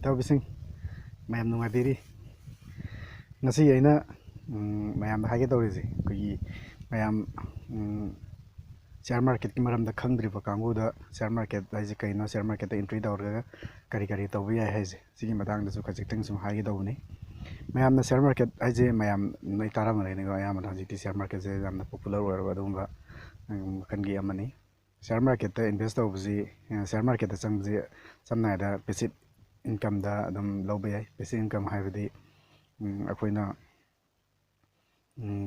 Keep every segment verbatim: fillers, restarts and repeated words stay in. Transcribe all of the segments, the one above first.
ꯏꯇꯥꯎꯕꯤꯁꯤꯡ, ꯃꯌꯥꯝ ꯅꯨꯡꯉꯥꯏꯕꯤꯔꯤ? ꯉꯁꯤ ꯑꯩꯅ ꯃꯌꯥꯝꯗ ꯍꯥꯏꯒꯦ ꯇꯧꯔꯤꯁꯦ, ꯑꯩꯈꯣꯏꯒꯤ ꯃꯌꯥꯝ ꯁꯤꯌꯥꯔ ꯃꯥꯔꯀꯦꯠꯀꯤ ꯃꯔꯝꯗ ꯈꯪꯗ꯭ꯔꯤꯕ ꯀꯥꯡꯕꯨꯗ ꯁꯤꯌꯥꯔ ꯃꯥꯔꯀꯦꯠ ꯍꯥꯏꯁꯦ ꯀꯩꯅꯣ, ꯁꯤꯌꯥꯔ ꯃꯥꯔꯀꯦꯠꯇ ꯑꯦꯟꯇ꯭ꯔꯤ ꯇꯧꯔꯒ ꯀꯔꯤ ꯀꯔꯤ ꯇꯧꯕ ꯌꯥꯏ ꯍꯥꯏꯁꯦ, ꯁꯤꯒꯤ ꯃꯇꯥꯡꯗꯁꯨ ꯈꯖꯤꯛꯇꯪ ꯁꯨꯝ ꯍꯥꯏꯒꯦ ꯇꯧꯕꯅꯤ꯫ ꯃꯌꯥꯝꯅ ꯁꯤꯌꯥꯔ ꯃꯥꯔꯀꯦꯠ ꯍꯥꯏꯁꯦ ꯃꯌꯥꯝ ꯂꯣꯏ ꯇꯥꯔꯝꯃꯅꯤꯀꯣ, ꯑꯌꯥꯝꯕꯅ ꯍꯧꯖꯤꯛꯇꯤ ꯁꯤꯌꯥꯔ ꯃꯥꯔꯀꯦꯠꯁꯦ ꯌꯥꯝꯅ ꯄꯣꯄꯨꯂꯔ ꯑꯣꯏꯔꯕ ꯑꯗꯨꯒꯨꯝꯕ ꯃꯈꯜꯒꯤ ꯑꯃꯅꯤ꯫ ꯁꯤꯌꯥꯔ ꯃꯥꯔꯀꯦꯠꯇ ꯏꯟꯚꯦꯁ ꯇꯧꯕꯁꯤ, ꯁꯤꯌꯥꯔ ꯃꯥꯔꯀꯦꯠꯇ ꯆꯪꯕꯁꯤ ꯁꯝꯅ ꯍꯥꯏꯔꯕꯗ ꯄꯦꯁꯤꯞ ꯏꯟꯀꯝꯗ ꯑꯗꯨꯝ ꯂꯧꯕ ꯌꯥꯏ꯫ ꯄꯦꯁꯤꯞ ꯏꯟꯀꯝ ꯍꯥꯏꯕꯗꯤ ꯑꯩꯈꯣꯏꯅ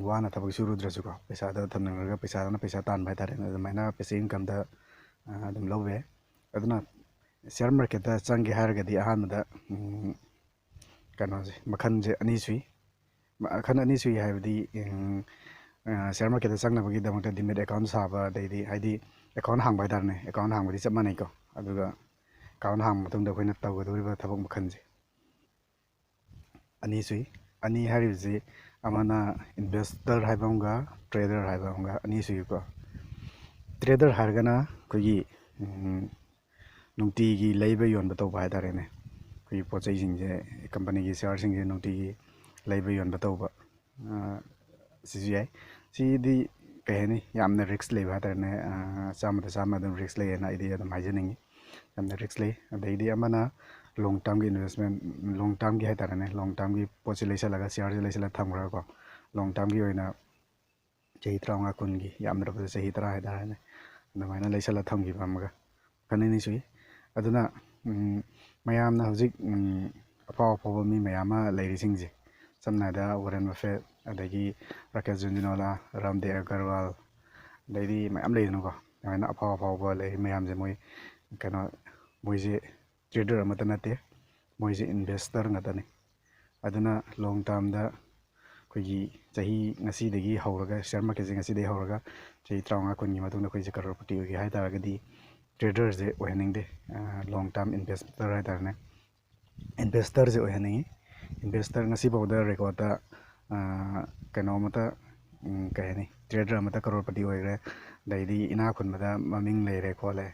ꯋꯥꯅ ꯊꯕꯛ ꯁꯨꯔꯨꯗ꯭ꯔꯁꯨꯀꯣ, ꯄꯩꯁꯥꯗ ꯊꯝꯅꯔꯒ ꯄꯩꯁꯥꯗꯨꯅ ꯄꯩꯁꯥ ꯇꯥꯟꯕ ꯍꯥꯏꯇꯥꯔꯦꯅꯦ, ꯑꯗꯨꯃꯥꯏꯅ ꯄꯦꯁꯤꯞ ꯏꯟꯀꯝꯗ ꯑꯗꯨꯝ ꯂꯧꯕ ꯌꯥꯏ꯫ ꯑꯗꯨꯅ ꯁꯤꯌꯥꯔ ꯃꯥꯔꯀꯦꯠꯇ ꯆꯪꯒꯦ ꯍꯥꯏꯔꯒꯗꯤ ꯑꯍꯥꯟꯕꯗ ꯀꯩꯅꯣꯁꯦ, ꯃꯈꯜꯁꯦ ꯑꯅꯤ ꯁꯨꯏ꯫ ꯃꯈꯜ ꯑꯅꯤ ꯁꯨꯏ ꯍꯥꯏꯕꯗꯤ, ꯁꯤꯌꯥꯔ ꯃꯥꯔꯀꯦꯠꯇ ꯆꯪꯅꯕꯒꯤꯗꯃꯛꯇ ꯗꯤꯃꯦꯠ ꯑꯦꯀꯥꯎꯟ ꯁꯥꯕ, ꯑꯗꯩꯗꯤ ꯍꯥꯏꯗꯤ ꯑꯦꯀꯥꯎꯟ ꯍꯥꯡꯕ ꯍꯥꯏꯇꯥꯔꯦꯅꯦ, ꯑꯦꯀꯥꯎꯟ ꯍꯥꯡꯕꯗꯤ ꯆꯞ ꯃꯥꯟꯅꯩꯀꯣ꯫ ꯑꯗꯨꯒ ꯑꯦꯀꯥꯎꯟ ꯍꯥꯡꯕ ꯃꯇꯨꯡꯗ ꯑꯩꯈꯣꯏꯅ ꯇꯧꯒꯗꯧꯔꯤꯕ ꯊꯕꯛ ꯃꯈꯜꯁꯦ ꯑꯅꯤ ꯁꯨꯏ꯫ ꯑꯅꯤ ꯍꯥꯏꯔꯤꯕꯁꯤ ꯑꯃꯅ ꯏꯟꯚꯦꯁꯇꯔ ꯍꯥꯏꯕ ꯑꯃꯒ ꯇ꯭ꯔꯦꯗꯔ ꯍꯥꯏꯕ ꯑꯃꯒ ꯑꯅꯤ ꯁꯨꯏꯀꯣ꯫ ꯇ꯭ꯔꯦꯗꯔ ꯍꯥꯏꯔꯒꯅ ꯑꯩꯈꯣꯏꯒꯤ ꯅꯨꯡꯇꯤꯒꯤ ꯂꯩꯕ ꯌꯣꯟꯕ ꯇꯧꯕ ꯍꯥꯏꯇꯥꯔꯦꯅꯦ꯫ ꯑꯩꯈꯣꯏꯒꯤ ꯄꯣꯠ ꯆꯩꯁꯤꯡꯁꯦ, ꯀꯝꯄꯅꯤꯒꯤ ꯁꯤꯌꯥꯔꯁꯤꯡꯁꯦ ꯅꯨꯡꯇꯤꯒꯤ ꯂꯩꯕ ꯌꯣꯟꯕ ꯇꯧꯕ, ꯁꯤꯁꯨ ꯌꯥꯏ꯫ ꯁꯤꯗꯤ ꯀꯩ ꯍꯥꯏꯅꯤ, ꯌꯥꯝꯅ ꯔꯤꯛꯁ ꯂꯩꯕ ꯍꯥꯏꯇꯥꯔꯦꯅꯦ꯫ ꯆꯥꯝꯃꯗ ꯆꯥꯝꯃ ꯑꯗꯨꯝ ꯔꯤꯛꯁ ꯂꯩꯌꯦꯅ ꯑꯩꯗꯤ ꯑꯗꯨꯝ ꯍꯥꯏꯖꯅꯤꯡꯉꯤ꯫ ꯌꯥꯝꯅ ꯔꯤꯛꯁ ꯂꯩ꯫ ꯑꯗꯩꯗꯤ ꯑꯃꯅ ꯂꯣꯡ ꯇꯥꯔꯝꯒꯤ ꯏꯟꯚꯦꯁꯃꯦꯟ, ꯂꯣꯡ ꯇꯥꯔꯝꯒꯤ ꯍꯥꯏꯇꯥꯔꯦꯅꯦ, ꯂꯣꯡ ꯇꯥꯔꯝꯒꯤ ꯄꯣꯠꯁꯦ ꯂꯩꯁꯜꯂꯒ, ꯁꯤꯌꯥꯔꯁꯦ ꯂꯩꯁꯜꯂꯒ ꯊꯝꯈ꯭ꯔꯒꯀꯣ, ꯂꯣꯡ ꯇꯥꯔꯝꯒꯤ ꯑꯣꯏꯅ ꯆꯍꯤ ꯇꯔꯥꯃꯉꯥ ꯀꯨꯟꯒꯤ, ꯌꯥꯝꯗ꯭ꯔꯕꯗ ꯆꯍꯤ ꯇꯔꯥ ꯍꯥꯏꯇꯥꯔꯦꯅꯦ, ꯑꯗꯨꯃꯥꯏꯅ ꯂꯩꯁꯜꯂꯒ ꯊꯝꯈꯤꯕ ꯑꯃꯒ꯫ ꯃꯈꯜ ꯑꯅꯤ ꯁꯨꯏ꯫ ꯑꯗꯨꯅ ꯃꯌꯥꯝꯅ ꯍꯧꯖꯤꯛ ꯑꯐꯥꯎ ꯑꯐꯥꯎꯕ ꯃꯤ ꯃꯌꯥꯝ ꯑꯃ ꯂꯩꯔꯤꯁꯤꯡꯁꯦ, ꯁꯝꯅ ꯍꯥꯏꯔꯕꯗ ꯋꯥꯔꯦꯟ ꯕꯐꯦꯠ, ꯑꯗꯒꯤ ꯔꯥꯀꯦꯁ ꯖꯨꯟꯖꯨꯅꯋꯥꯂꯥ, ꯔꯥꯝꯗꯦꯕ ꯑꯒꯔꯋꯥꯜ, ꯑꯗꯩꯗꯤ ꯃꯌꯥꯝ ꯂꯩꯗꯅꯀꯣ꯫ ꯑꯗꯨꯃꯥꯏꯅ ꯑꯐꯥꯎ ꯑꯐꯥꯎꯕ ꯂꯩꯔꯤ ꯃꯌꯥꯝꯁꯦ, ꯃꯣꯏ ꯀꯩꯅꯣ, ꯃꯣꯏꯁꯦ ꯇ꯭ꯔꯦꯗꯔ ꯑꯃꯠꯇ ꯅꯠꯇꯦ, ꯃꯣꯏꯁꯦ ꯏꯟꯚꯦꯁꯇꯔ ꯉꯥꯛꯇꯅꯤ꯫ ꯑꯗꯨꯅ ꯂꯣꯡ ꯇꯥꯔꯝꯗ ꯑꯩꯈꯣꯏꯒꯤ ꯆꯍꯤ ꯉꯁꯤꯗꯒꯤ ꯍꯧꯔꯒ, ꯁꯤꯌꯥꯔ ꯃꯥꯔꯀꯦꯠꯁꯦ ꯉꯁꯤꯗꯒꯤ ꯍꯧꯔꯒ ꯆꯍꯤ ꯇꯔꯥꯃꯉꯥ ꯀꯨꯟꯒꯤ ꯃꯇꯨꯡꯗ ꯑꯩꯈꯣꯏꯁꯦ ꯀꯔꯣꯔꯄꯇꯤ ꯑꯣꯏꯒꯦ ꯍꯥꯏ ꯇꯥꯔꯒꯗꯤ ꯇ꯭ꯔꯦꯗꯔꯁꯦ ꯑꯣꯏꯍꯟꯅꯤꯡꯗꯦ, ꯂꯣꯡ ꯇꯥꯔꯝ ꯏꯟꯚꯦꯁꯇꯔ ꯍꯥꯏꯇꯥꯔꯦꯅꯦ, ꯏꯟꯚꯦꯁꯇꯔꯁꯦ ꯑꯣꯏꯍꯟꯅꯤꯡꯉꯤ꯫ ꯏꯟꯚꯦꯁꯇꯔ ꯉꯁꯤꯐꯥꯎꯗ ꯔꯦꯀꯣꯔꯠꯇ ꯀꯩꯅꯣ ꯑꯃꯠꯇ, ꯀꯩ ꯍꯥꯏꯅꯤ, ꯇ꯭ꯔꯦꯗꯔ ꯑꯃꯠꯇ ꯀꯔꯣꯔꯄꯇꯤ ꯑꯣꯏꯈ꯭ꯔꯦ, ꯑꯗꯩꯗꯤ ꯏꯅꯥꯛ ꯈꯨꯟꯕꯗ ꯃꯃꯤꯡ ꯂꯩꯔꯦ ꯈꯣꯠꯂꯦ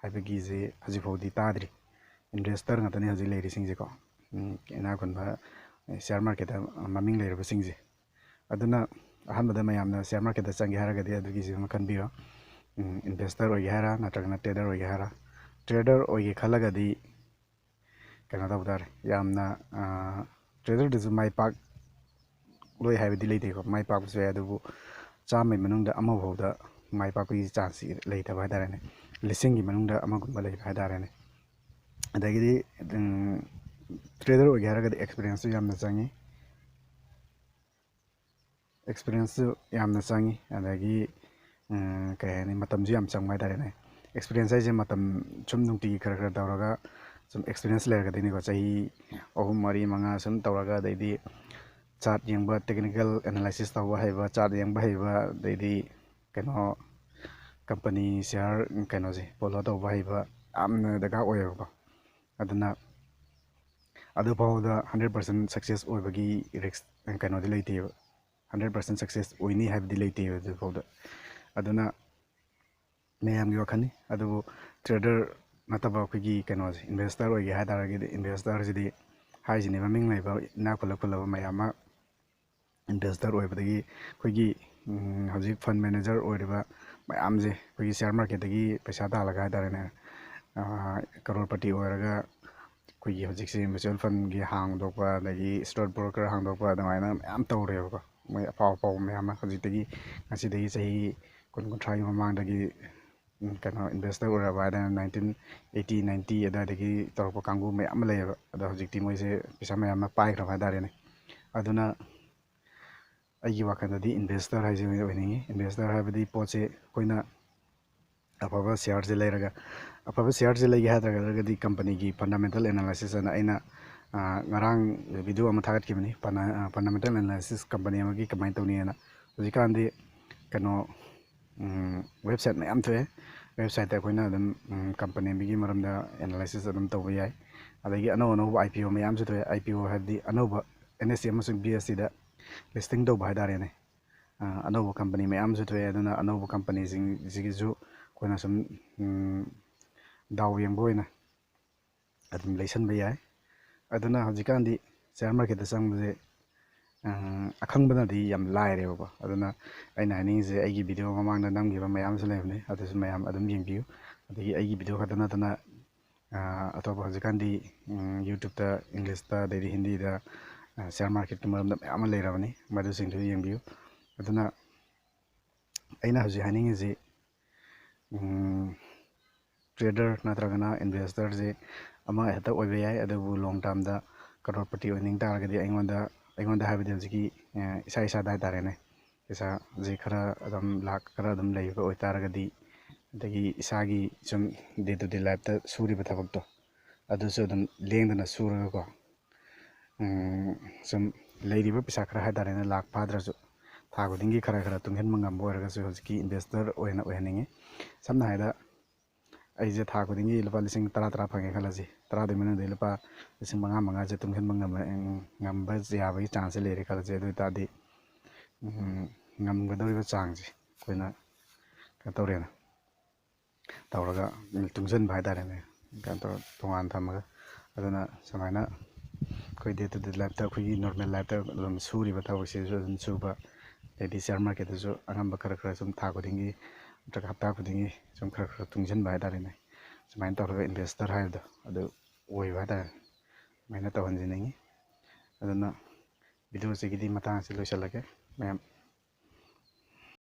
ꯍꯥꯏꯕꯒꯤꯁꯦ ꯍꯧꯖꯤꯛꯐꯥꯎꯗꯤ ꯇꯥꯗ꯭ꯔꯤ꯫ ꯏꯟꯚꯦꯁꯇꯔ ꯉꯥꯛꯇꯅꯤ ꯍꯧꯖꯤꯛ ꯂꯩꯔꯤꯁꯤꯡꯁꯦꯀꯣ꯫ ꯎꯝ, ꯏꯅꯥꯛ ꯈꯨꯟꯕ ꯁꯤꯌꯥꯔ ꯃꯥꯔꯀꯦꯠꯇ ꯃꯃꯤꯡ ꯂꯩꯔꯕꯁꯤꯡꯁꯦ꯫ ꯑꯗꯨꯅ ꯑꯍꯥꯟꯕꯗ ꯃꯌꯥꯝꯅ ꯁꯤꯌꯥꯔ ꯃꯥꯔꯀꯦꯠꯇ ꯆꯪꯒꯦ ꯍꯥꯏꯔꯒꯗꯤ ꯑꯗꯨꯒꯤꯁꯤ ꯑꯃ ꯈꯟꯕꯤꯔꯣ꯫ ꯏꯟꯚꯦꯁꯇꯔ ꯑꯣꯏꯒꯦ ꯍꯥꯏꯔ ꯅꯠꯇ꯭ꯔꯒꯅ ꯇ꯭ꯔꯦꯗꯔ ꯑꯣꯏꯒꯦ ꯍꯥꯏꯔ, ꯇ꯭ꯔꯦꯗꯔ ꯑꯣꯏꯒꯦ ꯈꯜꯂꯒꯗꯤ ꯀꯩꯅꯣ ꯇꯧꯕ ꯇꯥꯔꯦ, ꯌꯥꯝꯅ ꯇ꯭ꯔꯦꯗꯔꯗꯁꯨ ꯃꯥꯏ ꯄꯥꯛ ꯂꯣꯏ ꯍꯥꯏꯕꯗꯤ ꯂꯩꯇꯦꯀꯣ꯫ ꯃꯥꯏ ꯄꯥꯛꯄꯁꯨ ꯌꯥꯏ, ꯑꯗꯨꯕꯨ ꯆꯥꯝꯃꯒꯤ ꯃꯅꯨꯡꯗ ꯑꯃꯐꯥꯎꯗ ꯃꯥꯏ ꯄꯥꯛꯄꯒꯤ ꯆꯥꯟꯁꯁꯤ ꯂꯩꯇꯕ ꯍꯥꯏꯇꯥꯔꯦꯅꯦ꯫ ꯂꯤꯁꯤꯡꯒꯤ ꯃꯅꯨꯡꯗ ꯑꯃꯒꯨꯝꯕ ꯂꯩꯕ ꯍꯥꯏꯇꯥꯔꯦꯅꯦ꯫ ꯑꯗꯒꯤꯗꯤ ꯇ꯭ꯔꯦꯗꯔ ꯑꯣꯏꯒꯦ ꯍꯥꯏꯔꯒꯗꯤ ꯑꯦꯛꯁꯄꯤꯔꯤꯌꯦꯟꯁꯁꯨ ꯌꯥꯝꯅ ꯆꯪꯉꯤ꯫ ꯑꯦꯛꯁꯄꯤꯔꯤꯌꯦꯟꯁꯁꯨ ꯌꯥꯝꯅ ꯆꯪꯉꯤ꯫ ꯑꯗꯒꯤ ꯀꯩ ꯍꯥꯏꯅꯤ, ꯃꯇꯝꯁꯨ ꯌꯥꯝ ꯆꯪꯕ ꯍꯥꯏꯇꯥꯔꯦꯅꯦ꯫ ꯑꯦꯛꯁꯄꯤꯔꯤꯌꯦꯟꯁ ꯍꯥꯏꯁꯦ ꯃꯇꯝ ꯁꯨꯝ ꯅꯨꯡꯇꯤꯒꯤ ꯈꯔ ꯈꯔ ꯇꯧꯔꯒ ꯁꯨꯝ ꯑꯦꯛꯁꯄꯤꯔꯤꯌꯦꯟꯁ ꯂꯩꯔꯒꯗꯣꯏꯅꯤꯀꯣ꯫ ꯆꯍꯤ ꯑꯍꯨꯝ, ꯃꯔꯤ, ꯃꯉꯥ ꯁꯨꯝ ꯇꯧꯔꯒ, ꯑꯗꯩꯗꯤ ꯆꯥꯔꯠ ꯌꯦꯡꯕ, ꯇꯦꯛꯅꯤꯀꯦꯜ ꯑꯦꯅꯥꯂꯥꯏꯁꯤꯁ ꯇꯧꯕ ꯍꯩꯕ, ꯆꯥꯔꯠ ꯌꯦꯡꯕ ꯍꯩꯕ, ꯑꯗꯩꯗꯤ ꯀꯩꯅꯣ, ꯀꯝꯄꯅꯤ ꯁꯤꯌꯥꯔ ꯀꯩꯅꯣꯁꯦ ꯐꯣꯂꯣ ꯇꯧꯕ ꯍꯩꯕ ꯌꯥꯝꯅ ꯗꯔꯀꯥꯔ ꯑꯣꯏꯌꯦꯕꯀꯣ꯫ ꯑꯗꯨꯅ ꯑꯗꯨꯐꯥꯎꯗ ꯍꯟꯗ꯭ꯔꯦꯠ ꯄꯥꯔꯁꯦꯟ ꯁꯛꯁꯦꯁ ꯑꯣꯏꯕꯒꯤ ꯔꯤꯛꯁ ꯀꯩꯅꯣꯗꯤ ꯂꯩꯇꯦꯕ꯫ ꯍꯟꯗ꯭ꯔꯦꯠ ꯄꯥꯔꯁꯦꯟ ꯁꯛꯁꯦꯁ ꯑꯣꯏꯅꯤ ꯍꯥꯏꯕꯗꯤ ꯂꯩꯇꯦꯕ ꯑꯗꯨꯐꯥꯎꯗ꯫ ꯑꯗꯨꯅ ꯃꯌꯥꯝꯒꯤ ꯋꯥꯈꯜꯅꯤ꯫ ꯑꯗꯨꯕꯨ ꯇ꯭ꯔꯦꯗꯔ ꯅꯠꯇꯕ ꯑꯩꯈꯣꯏꯒꯤ ꯀꯩꯅꯣꯁꯦ, ꯏꯟꯚꯦꯁꯇꯔ ꯑꯣꯏꯒꯦ ꯍꯥꯏ ꯇꯥꯔꯒꯗꯤ, ꯏꯟꯚꯦꯁꯇꯔꯁꯤꯗꯤ ꯍꯥꯏꯁꯤꯅꯤ, ꯃꯃꯤꯡ ꯂꯩꯕ ꯏꯅꯥꯛ ꯈꯨꯜꯂ ꯈꯨꯜꯂꯕ ꯃꯌꯥꯝ ꯑꯃ ꯏꯟꯚꯦꯁꯇꯔ ꯑꯣꯏꯕꯗꯒꯤ ꯑꯩꯈꯣꯏꯒꯤ ꯍꯧꯖꯤꯛ ꯐꯟ ꯃꯦꯅꯦꯖꯔ ꯑꯣꯏꯔꯤꯕ ꯃꯌꯥꯝꯁꯦ, ꯑꯩꯈꯣꯏꯒꯤ ꯁꯤꯌꯥꯔ ꯃꯥꯔꯀꯦꯠꯇꯒꯤ ꯄꯩꯁꯥ ꯇꯥꯜꯂꯒ ꯍꯥꯏ ꯇꯥꯔꯦꯅꯦ, ꯀꯔꯣꯔꯄꯇꯤ ꯑꯣꯏꯔꯒ ꯑꯩꯈꯣꯏꯒꯤ ꯍꯧꯖꯤꯛꯁꯦ ꯃ꯭ꯌꯨꯆꯨꯋꯦꯜ ꯐꯟꯒꯤ ꯍꯥꯡꯗꯣꯛꯄ, ꯑꯗꯒꯤ ꯁ꯭ꯇꯣꯛ ꯕ꯭ꯔꯣꯀꯔ ꯍꯥꯡꯗꯣꯛꯄ, ꯑꯗꯨꯃꯥꯏꯅ ꯃꯌꯥꯝ ꯇꯧꯔꯦꯕꯀꯣ꯫ ꯃꯣꯏ ꯑꯐꯥꯎ ꯑꯐꯥꯎꯕ ꯃꯌꯥꯝ ꯑꯃ ꯍꯧꯖꯤꯛꯇꯒꯤ, ꯉꯁꯤꯗꯒꯤ ꯆꯍꯤ ꯀꯨꯟ ꯀꯨꯟꯊ꯭ꯔꯥꯒꯤ ꯃꯃꯥꯡꯗꯒꯤ ꯀꯩꯅꯣ, ꯏꯟꯚꯦꯁꯇꯔ ꯑꯣꯏꯔꯕ ꯍꯥꯏꯗꯅ ꯅꯥꯏꯟꯇꯤꯟ ꯑꯩꯠꯇꯤ, ꯅꯥꯏꯟꯇꯤ ꯑꯗꯨꯋꯥꯏꯗꯒꯤ ꯇꯧꯔꯛꯄ ꯀꯥꯡꯕꯨ ꯃꯌꯥꯝ ꯑꯃ ꯂꯩꯌꯦꯕ꯫ ꯑꯗꯣ ꯍꯧꯖꯤꯛꯇꯤ ꯃꯣꯏꯁꯦ ꯄꯩꯁꯥ ꯃꯌꯥꯝ ꯑꯃ ꯄꯥꯏꯈ꯭ꯔꯕ ꯍꯥꯏ ꯇꯥꯔꯦꯅꯦ꯫ ꯑꯗꯨꯅ ꯑꯩꯒꯤ ꯋꯥꯈꯜꯗꯗꯤ ꯏꯟꯚꯦꯁꯇꯔ ꯍꯥꯏꯁꯦ ꯑꯣꯏꯅ ꯑꯣꯏꯅꯤꯡꯉꯤ꯫ ꯏꯟꯚꯦꯁꯇꯔ ꯍꯥꯏꯕꯗꯤ ꯄꯣꯠꯁꯦ ꯑꯩꯈꯣꯏꯅ ꯑꯐꯕ ꯁꯤꯌꯥꯔꯁꯦ ꯂꯩꯔꯒ, ꯑꯐꯕ ꯁꯤꯌꯥꯔꯁꯦ ꯂꯩꯒꯦ ꯍꯥꯏ ꯇꯥꯔꯒꯗꯤ ꯀꯝꯄꯅꯤꯒꯤ ꯐꯟꯗꯥꯃꯦꯟꯇꯦꯜ ꯑꯦꯅꯥꯂꯥꯏꯁꯤꯁ ꯑꯅ ꯑꯩꯅ ꯉꯔꯥꯡ ꯚꯤꯗꯤꯑꯣ ꯑꯃ ꯊꯥꯒꯠꯈꯤꯕꯅꯤ, ꯐꯟꯗꯥꯃꯦꯟꯇꯦꯜ ꯑꯦꯅꯥꯂꯥꯏꯁꯤꯁ ꯀꯝꯄꯅꯤ ꯑꯃꯒꯤ ꯀꯃꯥꯏꯅ ꯇꯧꯅꯤ ꯍꯥꯏꯅ꯫ ꯍꯧꯖꯤꯛꯀꯥꯟꯗꯤ ꯀꯩꯅꯣ, ꯋꯦꯕꯁꯥꯏꯠ ꯃꯌꯥꯝ ꯊꯣꯛꯑꯦ꯫ ꯋꯦꯕꯁꯥꯏꯠꯇ ꯑꯩꯈꯣꯏꯅ ꯑꯗꯨꯝ ꯀꯝꯄꯅꯤ ꯑꯃꯒꯤ ꯃꯔꯝꯗ ꯑꯦꯅꯥꯂꯥꯏꯁꯤꯁ ꯑꯗꯨꯝ ꯇꯧꯕ ꯌꯥꯏ꯫ ꯑꯗꯒꯤ ꯑꯅꯧ ꯑꯅꯧꯕ ꯑꯥꯏ ꯄꯤ ꯑꯣ ꯃꯌꯥꯝꯁꯨ ꯊꯣꯛꯑꯦ꯫ ꯑꯥꯏ ꯄꯤ ꯑꯣ ꯍꯥꯏꯕꯗꯤ ꯑꯅꯧꯕ ꯑꯦꯟ ꯑꯦꯁ ꯁꯤ ꯑꯃꯁꯨꯡ ꯕꯤ ꯑꯦꯁ ꯁꯤꯗ ꯂꯤꯁꯇꯤꯡ ꯇꯧꯕ ꯍꯥꯏ ꯇꯥꯔꯦꯅꯦ꯫ ꯑꯅꯧꯕ ꯀꯝꯄꯅꯤ ꯃꯌꯥꯝꯁꯨ ꯊꯣꯛꯑꯦ꯫ ꯑꯗꯨꯅ ꯑꯅꯧꯕ ꯀꯝꯄꯅꯤꯁꯤꯡꯁꯤꯒꯤꯁꯨ ꯑꯩꯈꯣꯏꯅ ꯁꯨꯝ ꯗꯥꯎ ꯌꯦꯡꯕ ꯑꯣꯏꯅ ꯑꯗꯨꯝ ꯂꯩꯁꯟꯕ ꯌꯥꯏ꯫ ꯑꯗꯨꯅ ꯍꯧꯖꯤꯛꯀꯥꯟꯗꯤ share marketꯇ ꯆꯪꯕꯁꯦ ꯑꯈꯪꯕꯅꯗꯤ ꯌꯥꯝ ꯂꯥꯏꯔꯦꯕꯀꯣ꯫ ꯑꯗꯨꯅ ꯑꯩꯅ ꯍꯥꯏꯅꯤꯡꯉꯤꯁꯦ, ꯑꯩꯒꯤ video ꯃꯃꯥꯡꯗ ꯅꯝꯈꯤꯕ ꯃꯌꯥꯝ ꯑꯃꯁꯨ ꯂꯩꯕꯅꯤ, ꯑꯗꯨꯁꯨ ꯃꯌꯥꯝ ꯑꯗꯨꯝ ꯌꯦꯡꯕꯤꯌꯨ꯫ ꯑꯗꯒꯤ ꯑꯩꯒꯤ video ꯈꯛꯇ ꯅꯠꯇꯅ ꯑꯇꯣꯞꯄ ꯍꯧꯖꯤꯛꯀꯥꯟꯗꯤ YouTubeꯇ, Englishꯇ, ꯑꯗꯩꯗꯤ ꯍꯤꯟꯗꯤꯗ share marketꯀꯤ ꯃꯔꯝꯗ ꯃꯌꯥꯝ ꯑꯃ ꯂꯩꯔꯕꯅꯤ, ꯃꯗꯨꯁꯤꯡꯗꯨ ꯌꯦꯡꯕꯤꯌꯨ꯫ ꯑꯗꯨꯅ ꯑꯩꯅ ꯍꯧꯖꯤꯛ ꯍꯥꯏꯅꯤꯡꯉꯤꯁꯤ, trader ꯅꯠꯇ꯭ꯔꯒꯅ investorꯁꯦ ꯑꯃ ꯍꯦꯛꯇ ꯑꯣꯏꯕ ꯌꯥꯏ, ꯑꯗꯨꯕꯨ long termꯗ crorepati ꯑꯣꯏꯅꯤꯡ ꯇꯥꯔꯒꯗꯤ ꯑꯩꯉꯣꯟꯗ, ꯑꯩꯉꯣꯟꯗ ꯍꯥꯏꯕꯗꯤ ꯍꯧꯖꯤꯛꯀꯤ ꯏꯁꯥ ꯏꯁꯥꯗ ꯍꯥꯏꯇꯥꯔꯦꯅꯦ, ꯄꯩꯁꯥꯁꯦ ꯈꯔ ꯑꯗꯨꯝ ꯂꯥꯛ ꯈꯔ ꯑꯗꯨꯝ ꯂꯩꯕ ꯑꯣꯏꯇꯥꯔꯒꯗꯤ, ꯑꯗꯒꯤ ꯏꯁꯥꯒꯤ ꯁꯨꯝ day to day lifeꯇ ꯁꯨꯔꯤꯕ ꯊꯕꯛꯇꯣ, ꯑꯗꯨꯁꯨ ꯑꯗꯨꯝ ꯂꯦꯡꯗꯅ ꯁꯨꯔꯒꯀꯣ, ꯁꯨꯝ ꯂꯩꯔꯤꯕ ꯄꯩꯁꯥ ꯈꯔ ꯍꯥꯏꯇꯥꯔꯦꯅꯦ, ꯂꯥꯛ ꯐꯥꯗ꯭ꯔꯁꯨ ꯊꯥ ꯈꯨꯗꯤꯡꯒꯤ ꯈꯔ ꯈꯔ ꯇꯨꯡꯁꯤꯟꯕ ꯉꯝꯕ ꯑꯣꯏꯔꯒꯁꯨ ꯍꯧꯖꯤꯛꯀꯤ investor ꯑꯣꯏꯅ ꯑꯣꯏꯍꯟꯅꯤꯡꯉꯤ꯫ ꯁꯝꯅ ꯍꯥꯏꯔꯕꯗ ꯑꯩꯁꯦ ꯊꯥ ꯈꯨꯗꯤꯡꯒꯤ ꯂꯨꯄꯥ ꯂꯤꯁꯤꯡ ꯇꯔꯥ ꯇꯔꯥ ꯐꯪꯉꯦ ꯈꯜꯂꯁꯤ, ꯇꯔꯥꯗꯨꯒꯤ ꯃꯅꯨꯡꯗꯒꯤ ꯂꯨꯄꯥ ꯂꯤꯁꯤꯡ ꯃꯉꯥ ꯃꯉꯥꯁꯦ ꯇꯨꯡꯁꯤꯟꯕ ꯉꯝꯕ, ꯉꯝꯕ ꯌꯥꯕꯒꯤ chanceꯁꯦ ꯂꯩꯔꯦ ꯈꯜꯂꯁꯤ꯫ ꯑꯗꯨ ꯑꯣꯏꯇꯥꯔꯗꯤ ꯉꯝꯒꯗꯧꯔꯤꯕ ꯆꯥꯡꯁꯦ ꯑꯩꯈꯣꯏꯅ ꯀꯩꯅꯣ ꯇꯧꯔꯦꯅ ꯇꯧꯔꯒ ꯇꯨꯡꯁꯤꯟꯕ ꯍꯥꯏꯇꯥꯔꯦꯅꯦ, ꯀꯩꯅꯣ ꯇꯧꯔ ꯇꯣꯉꯥꯟꯅ ꯊꯝꯃꯒ꯫ ꯑꯗꯨꯅ ꯁꯨꯃꯥꯏꯅ ꯑꯩꯈꯣꯏ day to day lifeꯇ, ꯑꯩꯈꯣꯏꯒꯤ normal lifeꯇ ꯑꯗꯨꯝ ꯁꯨꯔꯤꯕ ꯊꯕꯛꯁꯤꯁꯨ ꯑꯗꯨꯝ ꯁꯨꯕ, ꯑꯗꯩꯗꯤ share marketꯇꯁꯨ ꯑꯉꯝꯕ ꯈꯔ ꯈꯔ ꯁꯨꯝ ꯊꯥ ꯈꯨꯗꯤꯡꯒꯤ ꯅꯠꯇ꯭ꯔꯒ ꯍꯞꯇꯥ ꯈꯨꯗꯤꯡꯒꯤ ꯁꯨꯝ ꯈꯔ ꯈꯔ ꯇꯨꯡꯁꯤꯟꯕ ꯍꯥꯏꯇꯥꯔꯦꯅꯦ꯫ ꯁꯨꯃꯥꯏꯅ ꯇꯧꯔꯒ investor ꯍꯥꯏꯕꯗꯣ ꯑꯗꯨ ꯑꯣꯏꯕ ꯍꯥꯏꯇꯥꯔꯦ꯫ ꯁꯨꯃꯥꯏꯅ ꯇꯧꯍꯟꯖꯅꯤꯡꯉꯤ꯫ ꯑꯗꯨꯅ videoꯁꯤꯒꯤꯗꯤ ꯃꯇꯥꯡ ꯑꯁꯤ ꯂꯣꯏꯁꯤꯜꯂꯒꯦ꯫ ꯃꯌꯥꯝ